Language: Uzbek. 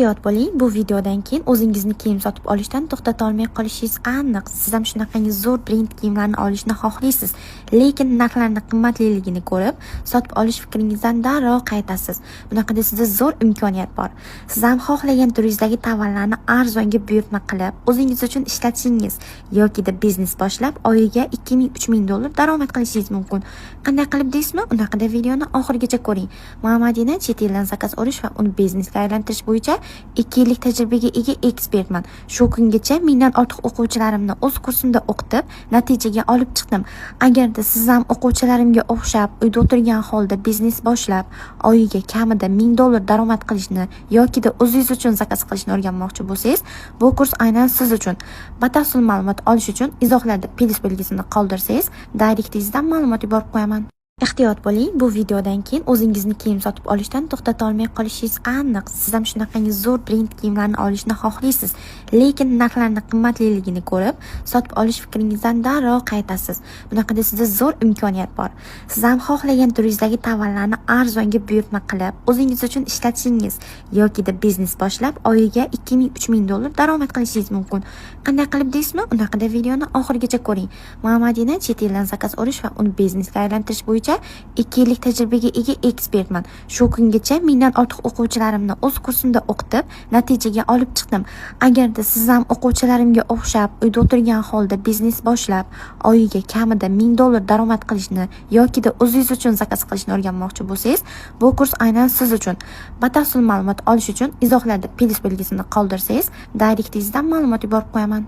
Ehtiyot bo'ling, bu videodan keyin o'zingizni kiyim sotib olishdan to'xtata olmay qolishingiz aniq. Siz ham shunaqangi zo'r brend kiyimlarni olishni xohlaysiz, lekin narxlarni qimmatliligini ko'rib, sotib olish fikringizdan darrov qaytasiz. Bunaqada sizda zo'r imkoniyat bor. Siz ham xohlagan turingizdagi tovarlarni arzonga buyurtma qilib, o'zingiz uchun ishlatishingiz yokida biznes boshlab, oyiga 2000-3000 dollar daromad qilishingiz mumkin. Qanday qilib deysizmi? Unaqada videoni oxirigacha ko'ring. Man Madina, chet eldan zakaz olish va uni biznesga aylantirish bo'yicha 2 yillik tajribaga ega ekspertman. Shu kungacha 1000dan ortiq o'quvchilarimni o'z kursimda o'qitib, natijaga olib chiqdim. Agarda siz ham o'quvchilarimga o'xshab uyda o'tirgan holda biznes boshlab, oyiga kamida 1000 dollar daromad qilishni yokida o'zingiz uchun zakaz qilishni o'rganmoqchi bo'lsangiz, bu kurs aynan siz uchun. Batafsil ma'lumot olish uchun izohlarda plyus belgisini qoldirsangiz, direktingizdan ma'lumot yuborib qo'yaman. Ehtiyot bo'ling, bu videodan keyin o'zingizni kiyim sotib olishdan to'xtata olmay qolishingiz aniq. Siz ham shunaqangi zo'r brend kiyimlarni olishni xohlaysiz, lekin narxlarni qimmatliligini ko'rib, sotib olish fikringizdan darrov qaytasiz. Bunaqada sizda zo'r imkoniyat bor. Siz ham xohlagan turingizdagi tovarlarni arzonga buyurtma qilib, o'zingiz uchun ishlatishingiz yokida biznes boshlab, oyiga 2000-3000 dollar daromad qilishingiz mumkin. Qanday qilib deysizmi? Unaqada videoni oxirigacha ko'ring. Man Madina, chet eldan zakaz olish va uni biznesga aylantirish bo'yicha 2 yillik tajribaga ega ekspertman. Shu kungacha 1000dan ortiq o'quvchilarimni o'z kursimda o'qitib, natijaga olib chiqdim. Agarda siz ham o'quvchilarimga o'xshab uyda o'tirgan holda biznes boshlab, oyiga kamida 1000 dollar daromad qilishni yokida o'zingiz uchun zakaz qilishni o'rganmoqchi bo'lsangiz, bu kurs aynan siz uchun. Batafsil ma'lumot olish uchun izohlarda plyus belgisini qoldirsangiz, direktingizdan ma'lumot yuborib qo'yaman.